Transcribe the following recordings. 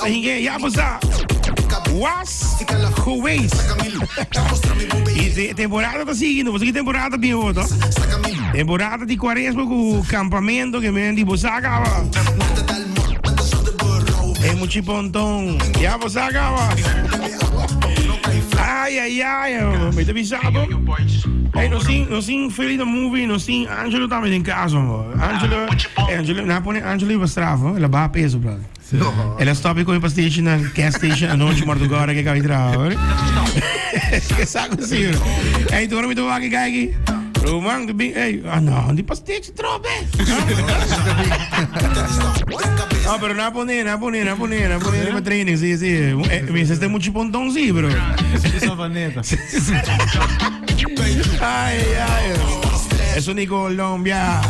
Ta hinge, ya bo sa. Was geweest. Y si temporada ta sigui, no ki temporada bin otro. Temporada di cuaresma cu campamento que men di bo sa caba. E muchi ponton. Ya bo sa caba. Ay, ay, ay. Me te bisabo. Hey, no sin, no sin Philly the movie, no sin Angelo tambe den caso. Angelo, Angelo, na pone Angelo iba straf, el a baha peso, brother. El a stop di come pastechi na gas station anochi mardugada que acaba di traha, hoor. Que saco si, bro. Hey, tu mi tu waki kai Roman, tu bin, hey, ah no, di pastechi trobe. No, pero na pone, na pone, na pone, na pone riba training, si, si. Eh, mi se este mucho pontón, si, bro. Savaneta. Ay, ay. Eso ni Colombia.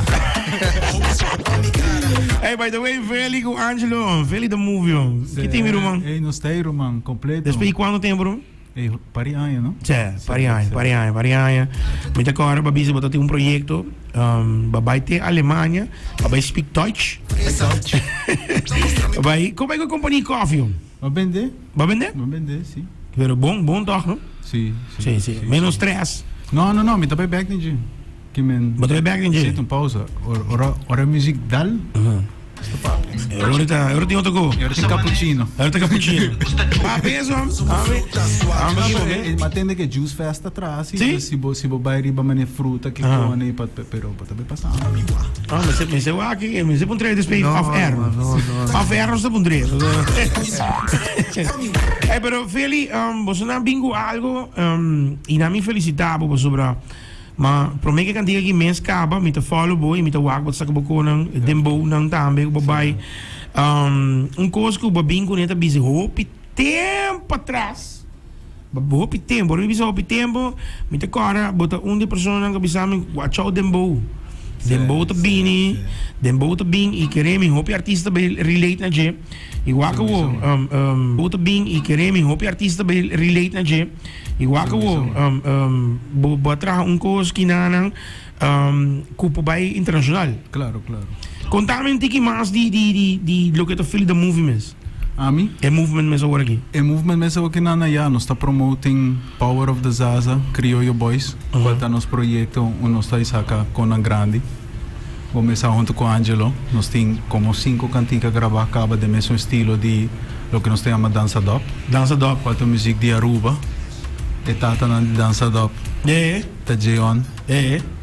Hey, by the way, Feli ku Angelo, Feli the movie. oh. Ki tin mi ruman? Hey, nos ta ruman, completo. Después di cuánto tempo, ruman? Hey, pari aña, no? Sí, pari aña, pari aña, pari aña. Mi ta corda, ba bisa, bota tin un proyecto, um, ba bai te Alemania, ba bai speak Deutsch. Bai, ko bai ku company coffee? oh? Ba bende? Ba bende? Ba bende, si. Pero bon, bon toch, no? Si, si. Si, si. Menos stress. No, no, no, mi ta bai back den dje. Ki men. Bo ta bai back den dje? Si, un pausa. Ora, ora music dal. Ora ta, ora tin otro ko. Ora tin cappuccino. Ora tin cappuccino. Pa peso, ame. Ame ki bo. Ma tende ke Juice Fest atras, Si? Si bo, si bo bai riba mane fruta ke kone, pa, pero bo ta bai pasa hamber. Ah, me se, me se waki, me se pondré después No, off air. no, no, no. Off air no se pondré. Hey, pero Feli, boso nan bin ku algo, y na mi felicita bo pasobra, ma prome ke kantiga ki mes kaba, mi ta follow bo y mi ta wak bo ta saka bo konan, dembow nan tambe ku bo bai. Un kos ku bo bin kuné ta bisa hopi tempo atras. Hopi tempo, ora mi bisa hopi tempo, mi ta kòrda bo ta un di e personanan ku a bisa mi watch out dembow. Dembow ta bini, dembow ta bin i kere mi hopi artista bai relate na dje. I wak awo, bo ta bin i kere mi hopi artista bai relate na dje. I wak awo, bo bo a traha un kos kinanan ku por bai internashonal. Klaro, klaro. Konta mi un tiki mas di di di di loke ta Feel the Movie mes. Ami? E movement mes awor aki. E movement mes awor aki nan ya nos ta promoting Power of the Zaza, Criollo Boys, cual ta nos proyecto un nos ta saca con nan grandi. Bo mesa hunto cu Angelo, nos tin como cinco cantica graba caba den mesun estilo di loke nos ta yama Danza Dop. Danza Dop. Cual ta muziek di Aruba. E tatanan di Danza Dop ta Jeon,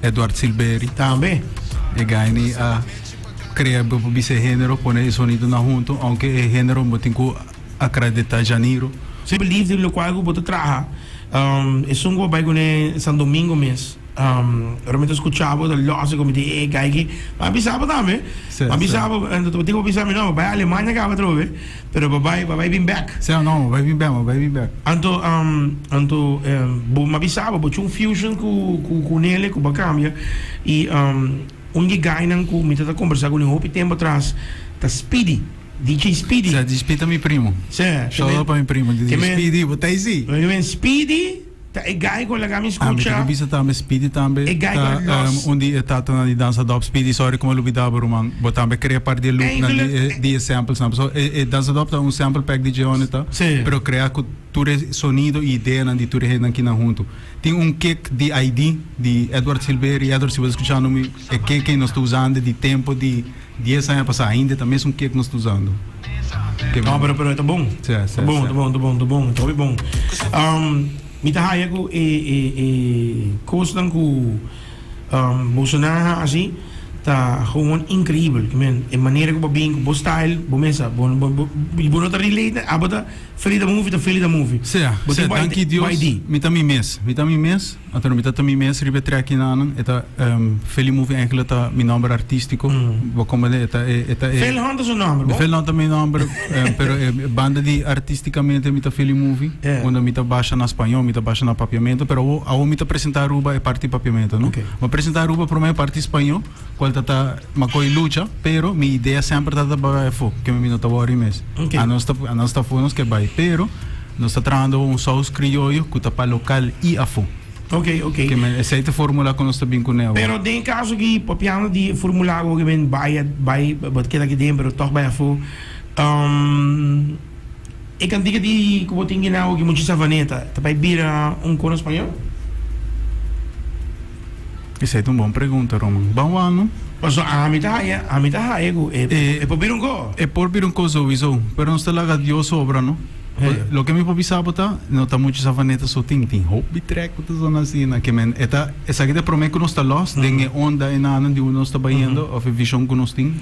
Edward Silberi. Tambe. E guynan a. Crea bo por bisa e genero, pone e sonidonan hunto, aunke e genero bo tin cu acredita Janiro. Si believe den locual cu bo ta traha, esun cu bo bay cune San Domingo mes, ora mi ta scucha bo ta los como di e guy aki, mi a bisa bo tambe, mi a bisa bo, bo tin cu bisa mi no, bo bay Alemania caba atrobe, pero bo bay, bo bay bin bek. Si, no, bo bay bin bek, bo bay bin bek. Anto, anto bo, mi a bisa bo, bo cu un fusion cu, cu, cu Nele cu bo a cambia y. Un di e guynan ku mi ta ta kombersá kuné hopi tempu atras ta Speedy, DJ Speedy. Sa, DJ Speedy ta mi primo. Sa. Shout out pa mi primo, DJ Speedy, bo ta ei si? Mi men Speedy ta e guy ku a laga mi Ah, mi skucha. ta bisa tambe Speedy tambe E guy ku ta a los. un di e tatanan di Danza Dop. Speedy, sorry ku mi a lubida bo ruman. Bo tambe krea part di e loopnan di e di e samplesnan. Pasobra e e Danza Dop ta un sample pack di Jeone ta, Si. pero krea ku tur e sonido i ideanan di tur e hendenan kinan huntu. Tin un kick di ID di Edward Silveri. Edward, si bo ta skuchando mi, e kick ei nos ta usando di tempo di dies aña pasá. Ainda ta mesun kick nos ta usando. No, pero pero e ta bon. Sí, sí, Ta bon, sí. ta bon, ta bon, ta bon, ta hopi bon. Mi ta haya ku e e e kosnan ku boso nan a hasi ta gewoon increibel. Ke men, e manera ku bo bin ku bo style, bo mesa, bo bo bo bo no ta relate, abo ta. Feli ta movie ta Feli ta movie. Sea, Bo sea, tin danki bo Dios, ID. mi ta mi mes. Mi ta mi mes, anto mi ta ta mi mes riba e trekinan. E ta Feli Movie eigenlijk ta mi nomber artistico. Bo comprende? E ta e, e ta e. Phil Hunt ta su nomber, bo? Phil Hunt ta mi nomber, pero e banda di artisticamente mi ta Feli Movie. Unda mi ta basha na spañó, mi ta basha na papiamento, pero awo, awo mi ta presenta Aruba e parti papiamento, no? Mi a presenta Aruba prome e parti spañó. Cual ta ta macoy lucha, pero mi idea semper ta ta bay afo, ke mi no ta worry mes. Okay. Anos ta anos ta afo nos ke bay, pero nos ta trahando un saus crioyo cu ta pa local y afo. Okay, okay. Ke men esey ta formula cu nos ta bin cune awor. Pero den caso ki papiando di formula awo ke men bay bay bo ta keda aki den pero toch bay afo. E kantika di ku bo tin gina oki Muchi Savaneta ta bai bira un kono spañol? Esei ta un bon pregunta, Roman. Ban wak no. Paso ami ta haya, ami ta haya ku e e por bira un ko. E por bira un ko souiso, pero nos ta laga Dios obra no. Loke mi por bisa bo ta, no ta Muchi Savaneta so tin, tin hopi track ku ta sona asina. Ke men e ta, esaki ta e prome ku nos ta los den e onda enanan di unda nos ta bayendo of e vishon ku nos tin.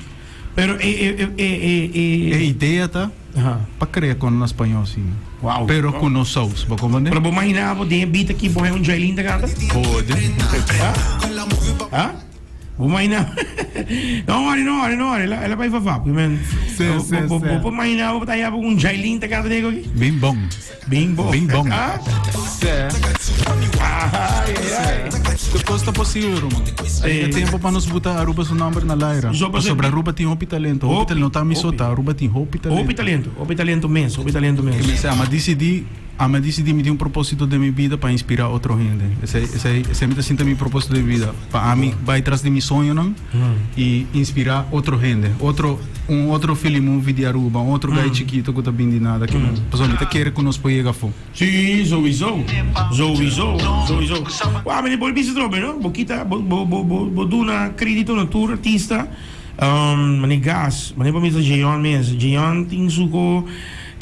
Pero e e e e e. E idea ta pa crea con na spañol si. Wow. Pero cu nos saus, bo comprende? Pero bo imagina bo den e beat aki bo hay un Jailin ta canta? Pode. Ha? Ha? Bo imagina? No worry, no worry, no worry. El a bai fafa. Men, Si, si, bo, si. bo, bo imagina bo ta haya un Jailin ta canta den aki? Bin bon. Bing bong. Bing bong. Ah? Sí. Ai, ai, ai. Tur cos ta posibel, Roman. Sí. E tempo pa nos buta Aruba su nomber na laira. So, pa Pasobra ser- Aruba tin hopi talento. Hopi Hopi, talento. No ta mi hopi. so ta. Aruba tin hopi talento. Hopi talento, hopi talento mes, hopi talento mes. Que me ama decidí, ama decidí mi tin un propósito den mi vida pa inspirá otro hende. Esei, esei, esei mi ta sinti mi propósito de vida. Pa ami bai tras di mi soñonan y inspirá otro hende. Otro, un otro Philly Movie di Aruba, un otro guy chikito ku ta bin di nada ki nos. Pasobra mi ta kere ku nos por yega afó. Sí, sowieso. Sowieso, sowieso. Wou, mi por bisa trobe, no? Bo kita, bo, bo, bo, bo, bo duna kredito na tur artista. Mane Gas, mane por bisa Jeon mes. Jeon tin su ko.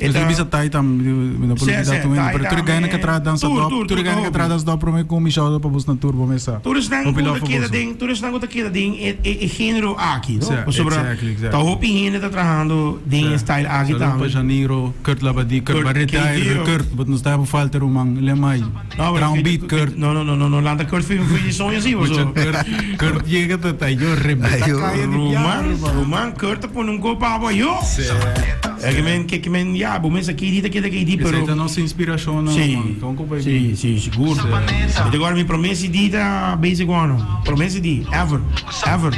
E ta bisa Tai tambe, mi no por olbida tur hende, pero tur e gainan ke traha dansa dòp, tur e gainan ke traha dansa dòp prome ku mi shout out pa bos na tur bo mes sa. Tur esnan ku ta keda den, tur esnan ku ta keda den e genero aki, no? Pasobra ta hopi hende ta trahando den e style aki tambe. Saludo pa Janiro, Kurt Labadie, Kurt Barretaire, Kurt, bo no sta bo falta ruman, Lemay, traha un beat Kurt. No, no, no, no, no lanta Kurt for di soño si, pasobra. Kurt, Kurt yega ta ta yo rebenta kaya di piano. Ruman, ruman, Kurt ta pone un ko pa bo ayo. E ke men, ke men, ya, bo mester kidi ta keda kidi, pero. Esei ta nos inspirashonnan, Sí, ruman. Kon ku bai sí, bin? sí, sigur. Mi ta guarda mi promé CD ta Basic One, promé CD, ever, ever.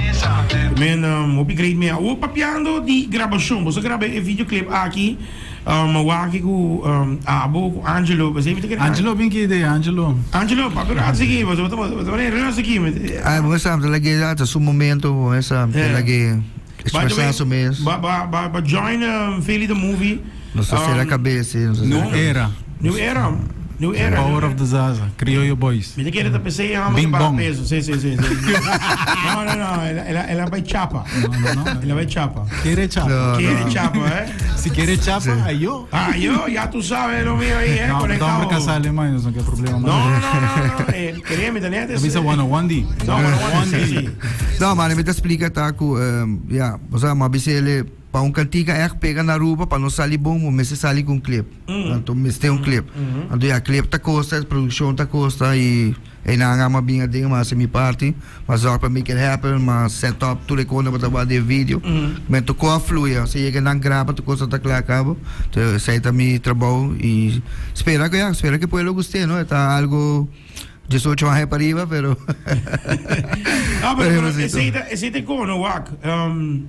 Ke men, hopi great mi. Awor papiando di grabashon, boso a graba e videoclip aki, um, wak ku abo, ku Angelo, esei mi ta kere. Angelo bin ki idea, Angelo? Angelo, papia rato aki, boso ta manera rus aki. Ay, bo mester ta lag'e, ta su momento, bo mester ta lag'e. By the way, Expresá su mes. ba ba ba ba join um, Philly the movie. Nos ta cera cabes, sí, nos ta New cera cabes. Era. New Era. New Era. Power of the Zaza. Criollo Boys. Mi ta kere ta pesey hamba Bing ta baha bong. peso. Sí, sí, sí, sí. No, no, no. El a, el a, el a bai chapa. No, no, no. El a bai chapa. Quiere chapa. No, Quiere no. chapa, eh? Si quiere chapa, Sí. ayo. Ah, yo, ya tú sabes lo mío ahí, eh. No, pero Conectado. hombre casale, man, no sé qué problema. No, no, no, no, no. Eh, quería mi tener. Avisa one on one D. No, one on one D, sí, sí. No, maar mi ta splika ta ku ya, osea mi a bisa el'e pa un kantika ègt pega na Aruba pa no sali bon bo mester sali ku un clip. Anto mester un clip. Anto ya clip ta kosta, produkshon ta kosta i einan a mi a bin aden mi a hasi mi parti, mi a zòrg pa make it happen, mi a set up tur e kos ku tabata den video. Men tur kos a fluya, si yega nan graba tur kos ta kla kaba. Enton esei ta mi trabou i spera ku ya, spera ku e pueblo gust'é no, e ta algo. 18 aña pa riba, pero. No, pero, pero esey ta, esey ta kono, wak. Um,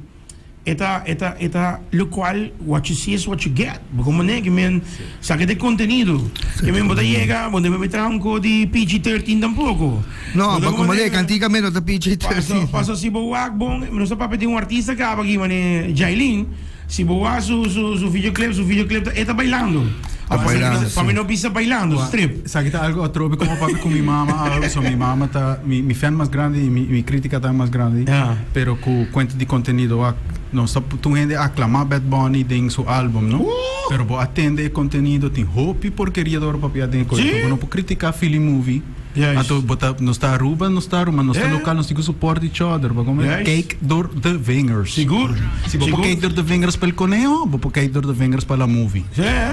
eta, eta, eta, lo cual, what you see is what you get. Bo como ne, que men, saca de contenido. Que men bota llega, bo debe traha un ko di PG-13 tampoco. No, Bo ta maar como ne, ne, cantica menos ta PG-13. Paso, paso si bo wak bon, nos ta papia di un artista caba aki, mane Jailin. Si bo wak su su su videoclip, su videoclip ta e ta bailando. Ta bailando, Pa mi si. no bisa bailando, strip. Esaki ta algo atrobe como papia cu mi mama algo so mi mama ta mi mi fan mas grandi y mi mi critica tambe mas grandi Ja. pero cu cuenta di contenido wak nos ta tur hende a aclama Bad Bunny den su album no pero bo a tende e contenido tin hopi porkeria ta worde papia den e Sí. bo no por critica Philly Movie Juist. Anto bo ta nos ta Aruba nos ta Aruba nos ta Ja. local nos tin cu support each other bo come Juist. kijk door de vingers. Sigur. Si bo por Sigur. kijk door de vingers pa el coneho bo por kijk door de vingers pa la movie. Sí, hè?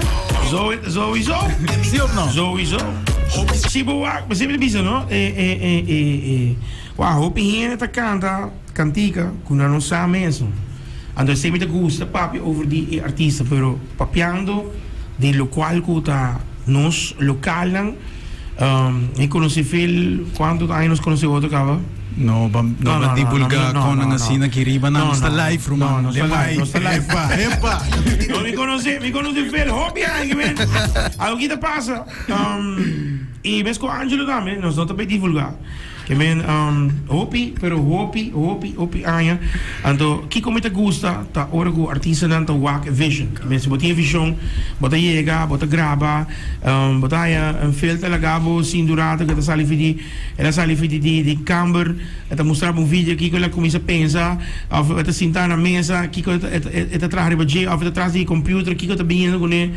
Zo, sowieso. Sí of no? Sowieso. Si bo wak, bo siempre bisa, no? Eh, eh, eh, eh, eh. Wak, hopi hende ta canta cantica cu nan no sa mes. Anto esey mi ta gusta papia over di e artista, pero papiando di locual cu ta nos localnan, Mi conoci Phil, cuanto aña nos conoci otro caba? No, ba, no, ba divulga con nan asina aki riba nan. Nos ta live, ruman. No, nos ta live, nos ta live. Epa, epa. No, mi conoci, mi conoci Phil hopi aña, men. Algo kita pasa. Um, y mes cu Angelo tambe, nos no ta bay divulga. Ke men hopi, pero hopi, hopi, hopi aña. Anto kiko mi ta gusta ta ora ku artistanan ta wak e vision. Ke men si bo tin e vision, bo ta yega, bo ta graba, bo ta haña un fel ta laga bo sin durata ku e ta sali for di, el a sali for di di kamber, e ta mustra bo un video kiko el a kuminsa pensa, òf e ta sinta na mesa kiko e ta traha riba dje, òf e ta tras di computer kiko ta biniendo kuné.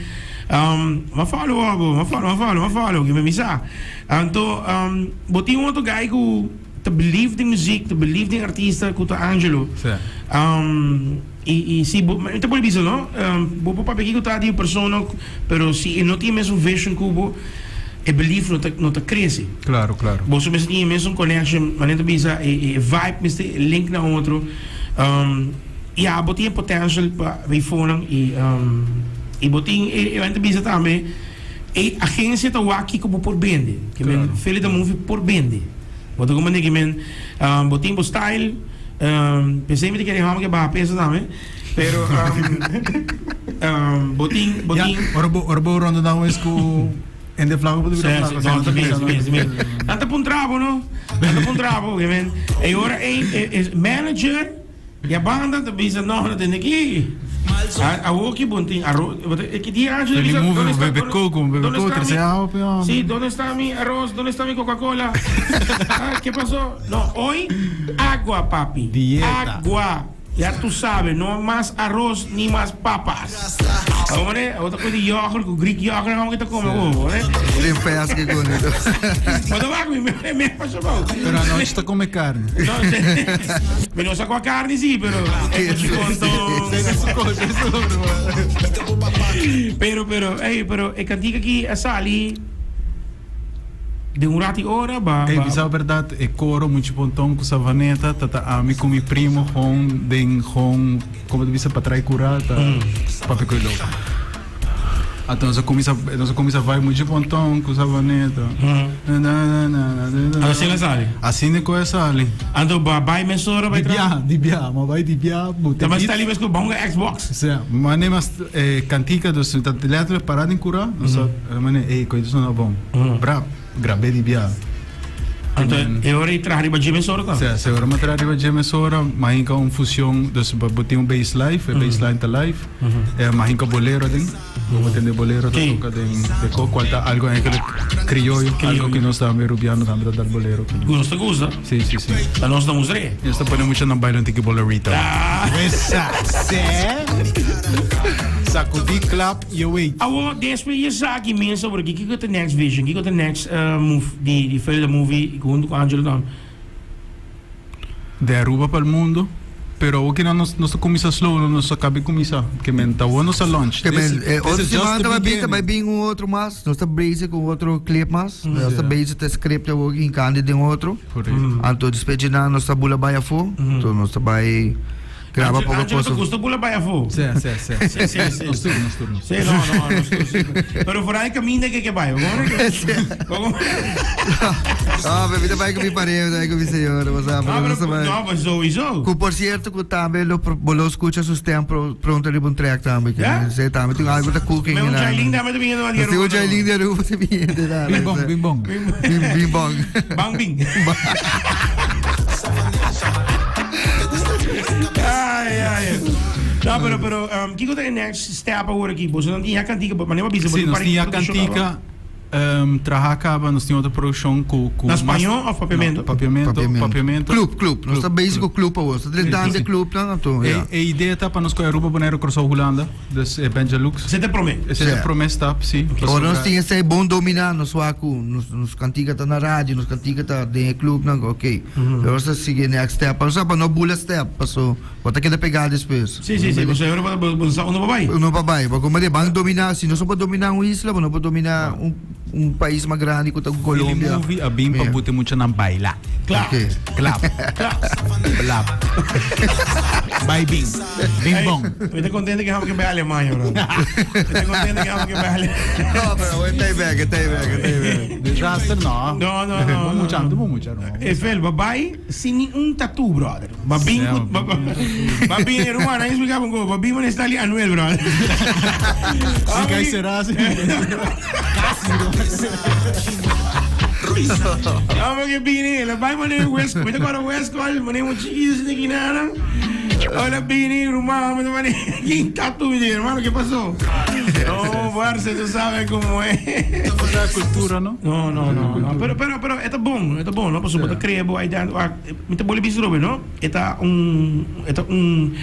M'a follow bo, m'a follow, m'a follow, m'a follow, ke men mi sa. Anto bo tin un otro guy ku ta believe den muziek, ta believe den artista ku ta Angelo. Sí. I i si bo, mi ta por bisa no, bo por papia kiko ta di un persona, pero si e no tin e mesun vision ku bo, e belief no ta no ta krese. Claro, claro. Boso mester tin e mesun connection, manera ta bisa e e vibe mester link na otro. Ya bo tin e potential pa bay fonan i i bo tin e e ta bisa tambe. E agencia ta wak kiko bo por bende. Ke men Philly the Movie por bende. Bo ta comprende ke men bo tin bo style, pesey mi ta kere hòmber ke baha peso tambe, pero bo tin bo tin. Ya, ora bo ora bo ronda nan wes ku hende flaco bo ta bira flaco. No, ta bien, ta bien, ta bien. Nan ta puntra bo no, nan ta puntra bo ke men e ora ey e manager. Ya banda ta bisa no, no tende ki. Awoki bon tin arroz. Ki dia Angelo bisa? Feli movie, bebe coco, bebe coco, trece awa pe hombre. Si, donde está mi arroz? Donde está mi Coca-Cola? Ah, ¿qué pasó? No, hoy agua, papi. Dieta. Agua. Ya tú sabes, no más arroz ni más papas. Hombre, otro cosa de yoghurt, con Greek yoghurt, ¿cómo que te come? Hombre. Slim fast que con eso. Pero va, me me me pasó. Pero anoche ta come carne. No, mi no sa kua carne sí, pero Pero, pero, ey, pero e cantica aki a sali den un rati ora ba. Ey, bisa berdad, e coro Muchi Ponton cu Savaneta ta ta ami cu mi primo gewoon den gewoon, como ta bisa, patrai cura ta papia cu e loco. Anto nos a cuminsa, nos a cuminsa vai mucho ponton cu Sabaneta. Na, na, na, na, na, na. Asina sali. Asina cu e sali. Anto ba bai mesora bai Di bia, di bia, ma bai di bia, bo te Ta mas beat. tali mes cu ba hunga Xbox. Sea, mane mas eh, cantica, dus ta letterlijk pará den cura, nos a, mane, ey, coito sona bon. Brap, grabé di bia. Anto e ora i traha riba dje mesora ta? Sea, se ora ma traha riba dje mesora, ma hinka un fusion, dus bo tin un bass live, e bassline ta live, e ma hinka bolero aden, bo bo tende bolero ta toka den de ko, cual ta algo eigenlijk crioyo, algo ki nos tambe Rubiano tambe ta dal bolero. Ku nos ta gusta. Si, si, si. Ta nos ta mustra. Nos ta pone mucha nan baila un tiki bolerito. Wesa, se. Sacudi, klap. Yo wait. Awor despues di esaki mes awor aki kiko ta next vision kiko ta next move di di Feli the movie hunto cu Angelo dan? De Aruba pa el mundo pero awor kinan nos nos ta cuminsa slow no nos a cabe cuminsa ke men ta awor nos a launch Ke men this eh this otro is just siman the ta bai bin ta beginning. bai bin un otro mas nos ta bezig cu otro clip mas nos ta bezig ta script awor hincando den otro Correcto. anto despues dje nan nos ta bula bai afo anto nos ta bai Graba Angelo, poco Angelo cosa. ta gusta bula bai afó. Sí, sí, sí. Sí, sí, sí. Nos tur, nos tur, nos Sí, no, no, nos tur, sí. Pero por ahí caminda que que bai. ¿Cómo? ¿Cómo? Ah, pero mi ta bai cu mi pareja, mi ta bai cu mi señora, bo sa, No, pero pero, nos ta bai. no, pues sowieso. Cu por cierto cu tambe lo pro- bo lo scucha su stem pro- pronto riba un track tambe. que Ja? Sí, tambe tin algo ta cooking. Me un en Jailin tambe ta viniendo di Nos tin un Aruba. Jailin di Aruba ta viniendo daar. Bing bong, bing bong. Bing, bing bong. Bang bing. Ai, ai. No, pero, pero, um, kiko ta e next step awor aki? Boso nan tin ya kantika, manera bo bisa, bo Sí, tin nos par tin ya produccion kantika, um, traha kaba, nos tin otro produccion ku, ku Na mas- spañó of papiamento? No, papiamento, papiamento. Club, club. Nos ta bezig ku club awor. Nos ta drentando e club nan, anto, E, ja. e idea ta pa nos koe Aruba, Bonaire, Kòrsou, Hulanda. Dus e Benjalux. Esei ta e promé. Esei ta Sí. e promé stap, sí. Ora nos tin esei bon dominá, nos wak ku nos, nos kantika ta na radio, nos kantika ta den e clubnan, ok. Pero nos ta sigui next step. Pasobra pa no bula step, paso bo ta keda pegá despues. Sí, sí, sí. Pasobra ora bo, bo sa unda bo bai. No pa bai. Bo como de ban dominá, si nos no por dominá un isla, bo no por dominá un, un pais mas grandi ku ta Colombia. Philly Movie a bin pa Yeah. bute muchanan baila. Klaar. Ok. Klap. Blap. Bai bin. Bing bong. Mi ta contento que habo que bai Alemania, bro. Mi ta contento que habo que bai Alemania. No, pero ta e bek, ta e bek, ta e bek. Disaster no. No, no, no, Bo no, mucha, no. bo mucha no. Efel, ba bai sin ni un tattoo, brother. Ba bin Sí, ku, ba, ba, ba bin, hermano, ahí explica un ba bin con Stanley Anuel, brother. Si kai será, si. Casi. Amo ke bini, el a bai mane West, mi ta kòrda West Col, mane un chikitu asina ki nana. Hola bini, ruman, mi ta mane, kin tatu mi di, hermano, ke pasó? No, parce, tú sabes como es. Esa cultura, no? No, no, no, no. Pero, pero, pero, e ta bon, e ta bon, no? Pasobra bo ta crea bo identidad. Mi ta bolbe bisa Robert, no? E ta un, e ta un,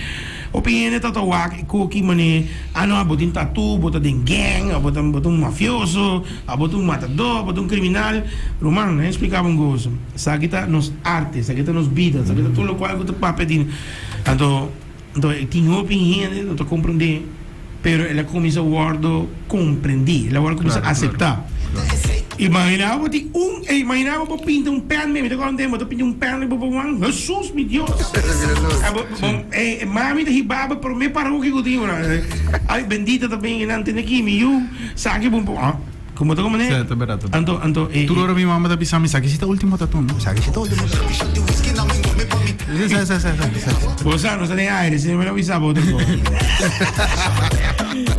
hopi hende ta ta wak e koki mane, ah no, abo tin tatu, bo ta den gang, abo ta, bo ta un mafioso, abo ta un matadó, abo ta un kriminal. Ruman, laga mi splika bo un kos, esaki ta nos arte, esaki ta nos bida, esaki ta tur lokual ku ta papia di. Anto, anto e tin hopi hende no ta komprendé, pero el a kuminsá wòrdu komprendí, el a wòrdu kuminsá aseptá. Imaginá bo tin un, ey, imaginá bo bo pinta un pen, mi ta kòrda un tempu bo ta pinta un pen riba bo man, Hesus mi Dios! Bo, bo, ey, mami ta hiba bo promé parokia ku tin, ay, bendita ta bin nan tene aki, mi yu, saki bo, ah, komo ta komo ne? Sí, ta berdad, ta berdad. Anto, anto, e, Tur ora mi mama ta bisa mi, saki si ta ultimo tatu, no? Saki si ta ultimo tatu. Sí, sí, sí, sí, sí, sí. Bo sa, no ta den aire, si no me lo bisa bo otro cosa.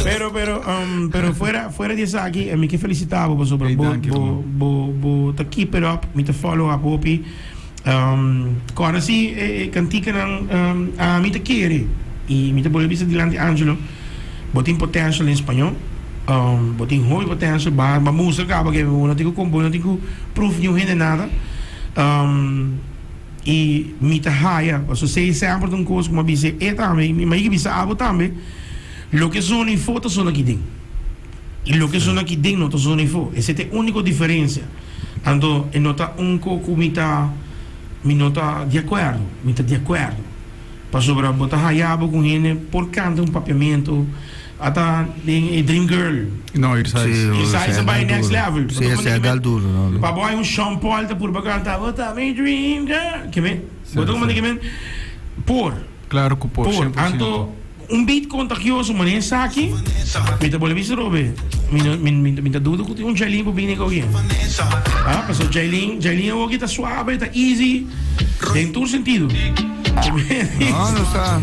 Pero, pero, um, pero fuera, fuera di esaki, eh, mi ke felicita bo pasobra Hey, bo, danki, bo, man. bo, bo ta keep it up, mi ta follow up hopi. Um, kòrda si e, e kantikanan, um, ami ta kere, i mi ta bolbe bisa dilanti Angelo, bo tin potential den spañó, um, bo tin hopi potential, ba, ba mustra kaba ke bo no tin ku kom, bo no tin ku proof niun hende nada. Um, I mi ta haya, pasobra esei semper ta un kos ku mi a bisa e tambe, i mi a bisa abo tambe, loke zona ifó ta zona aki den. I loke zona aki den no ta zona ifó. Esei ta e úniko diferensia. Anto e no ta un ko ku mi ta, mi no ta di akuerdo, mi ta di akuerdo. Pasobra bo ta haya bo ku hende por kanta un papiamentu, ata den e Dream Girl. No, Irsais. Sí, Irsais a bai next level. Sí, esei a dal duro, no. Pa bo hay un Sean Paul ta purba canta Bo ta mi dream girl. Ke men? Bo ta comprende ke men? Por. Claro cu por, Por. 100%. Anto un beat contagioso manera esaki, mi ta bolbe bisa Robe, mi no, mi, mi, mi ta duda cu tin un Jailin por bini cu awe. Ah, pasobra Jailin, Jailin awoki ta suave, ta easy, den tur sentido. No, no sa.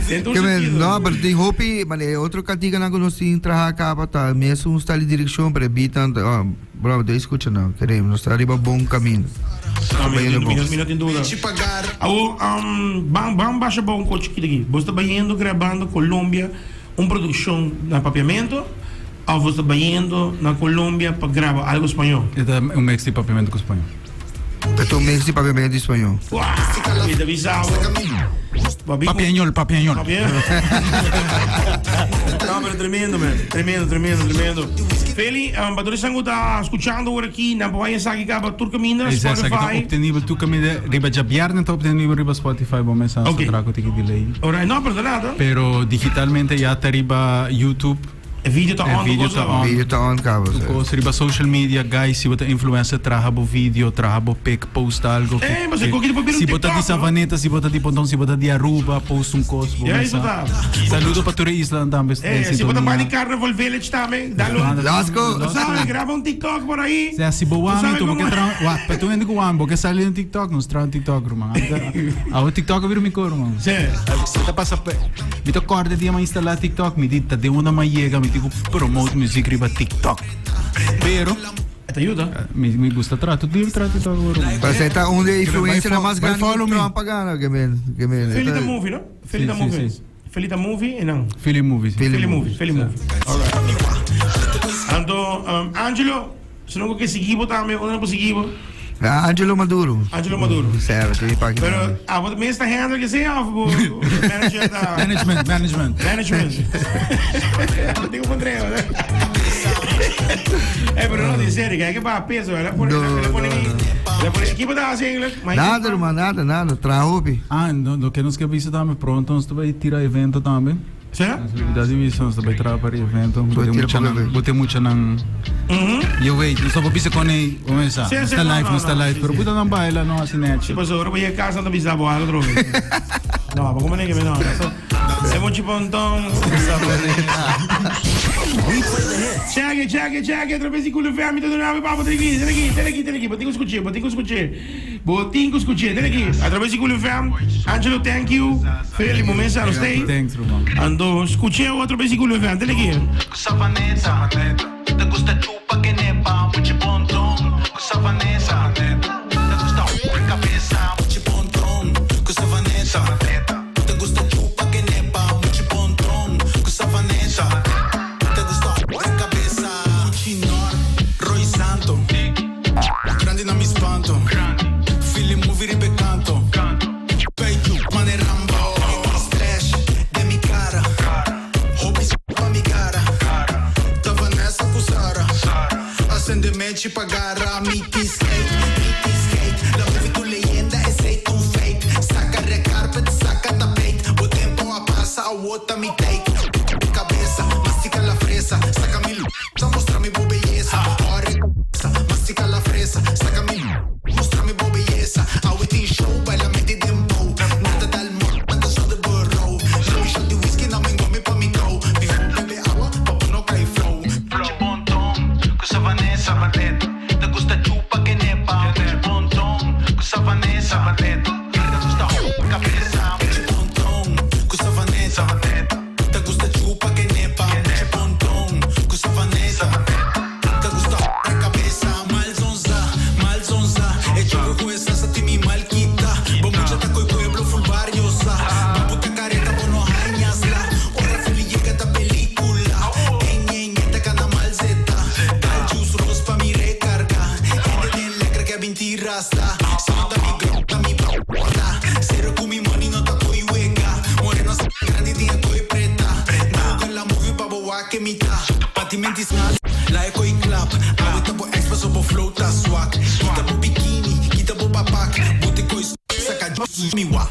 Den tur Ke men, sentido. no, pero tin hopi, maar e otro kantikanan ku nos tin traha kaba ta mesun style di direkshon, pero e beatnan ta, oh, bro, dei skucha nan, kere, nos ta riba bon kaminda. No, mi, Bayendo mi, mi, bon. mi no tin duda. Awo, um, ban, ban basha bou un ko chikito aki. Bo sta bayendo grabando Colombia un produkshon na Papiamento of bo sta bayendo na Colombia pa graba algo spañó? E ta un mix di Papiamento ku spañó. E ta un mix di papiamento y spañol. Wah! Mi ta bisa bo. Papi, Papiañol, papiañol. No, pero tremendo, man. Tremendo, tremendo, tremendo. Feli, um, pa tur esnan ku ta skuchando ora aki, nan por haña esaki kaba tur kaminda, Esaki ta Spotify. obtenibel tur kaminda. Riba djabièrnè ta obtenibel riba Spotify, bo mester Ok. sa traha ku tiki delay. Alright, no, pero ta nada. Pero digitalmente ya ta riba YouTube. E video ta E on, video ta on. Video ta on cabo. Tu cos riba social media, guys, si bo ta influencer, traha bo video, traha bo pic, post algo. Eh, maar ze koki por Si bo ta TikTok, di no? Savaneta, si bo ta di Pontón, si bo ta di Aruba, post un cos. Bo Ja, mesa. eso ta. Saludo pa tur e islanan tambe. Eh, den si bo ta sintonia. pa di Carnival Village tambe, dale un... Let's go. Tú sabes, graba un TikTok por ahí. Sea, si bo Tú wami, sabes tu bo cómo ke tra, wa, pa tu hende ku wami, bo ke sali den TikTok, nos traha un TikTok, ruman. Awe TikTok a bira mi kor, ruman. Sí. Se ta pasa pe, Mi ta kòrda dia m'a instalá TikTok, mi di ta den unda m'a yega mi tin ku promote muzik riba TikTok. Pero E ta yuda. mi mi gusta traha tur dia mi traha TikTok awor. Pero esei ta un di e influencernan mas Bai grandi ku follow mi. Trump a gana, ke men, ke men. Philly ta movie, no? Philly ta Sí, sí, movie. sí. Philly ta movie e nan. Philly movie, sí. Philly movie, Philly movie. Alright. Anto, um, Angelo, Si no ke sigui bo tambe, unda no por sigui bo? Ah, Angelo Maduro. Angelo Maduro. Serve, tin pagina. Pero abo mes ta handle ke sea of bo manager ta? Management, management. Management. Abo tin ku puntra yo. Eh, pero no, di serio, kijk pa peso, ela pone, No, ela pone no, mi, no. ela pone, kipo ta hasi eigenlijk? Maar Nada, ruman, nada, nada. Traha hopi. Ah, no, loke nos ke bisa tambe, pronto nos ta bai tira evento tambe. Será? Da di bisa nos ta bai traha pa evento. Bai Bo tira mucha pa nan, evento. bo te mucha nan. Yo wait, nos ta bisa con ei, como esa. Sí, No sí, está no, live, no, no está no, live, sí, pero sí. puta nan baila, no así Si nechi. paso, ora voy a casa no bisa bo algo otro vez. No, ¿cómo ne que me no? Se mochi pontón. Cheque, cheque, cheque, otra vez y culo fea, mi te donaba papo, ten aquí, ten aquí, ten aquí, ten aquí, botingo escuché, botingo escuché. Bo tin ku skuch'é. Ten aki, a traves di Cool FM. Angelo, thank you. Feli, bo mesa nos tei. Thanks, ruman. Anto, skuch'é a traves di Cool FM. Ten aki. Savaneta, te gusta chupa kenepa, muchi bonton. Renchi pa gara mi tin skate, mi tin skate. La movie tu leyenda esey ta un feit. Saca red carpet, saca tapijt. Bo tempo a pasa, awo ta mi tijd. Cabeza, mastica la fresa. Saca mi l. Mustra mi bo belleza. Ora e cabeza, mastica la fresa. Saca mi l. Mustra mi bo belleza. Awe tin show, baila meti dembow. Nan ta dal mo, nan ta so de burro. Na mi shot di whisky, nan mi gomi pa mi kou. Mi bebe awa, pa bo no kai flow. Mucho bonton, ku sa Vanessa. Ta gusta chupa kenepa. Mucho bonton, ku sa Vanessa. Ta gusta cabeza. Mucho bonton, ku sa Vanessa. Ta gusta chupa kenepa. Mucho bonton, ku sa Vanessa. Ta gusta cabeza. Mal zonza, mal zonza. E choco cu e salsa ti mi mal kita. Bo mucha ta coy pueblo full barrio sa. Bo puta careta bo no hañasla. Ora Feli yega ta pelicula. Ey ñe ñe ta cana mal zeta. Dal juice ros pa mi recarga. Hende den lekker ke binti rasta. Si no ta mi gro ta mi ta. Cero cu mi money no ta coy wega. Moreno sa grandi tin e coy preta. Google la movie pa bo wak ke mi ta. Patimenti snal, la e coy klap. Awe ta bo ex paso bo flow ta swak. Kita bo bikini, kita bo bapak. Bote coy saka mi wa.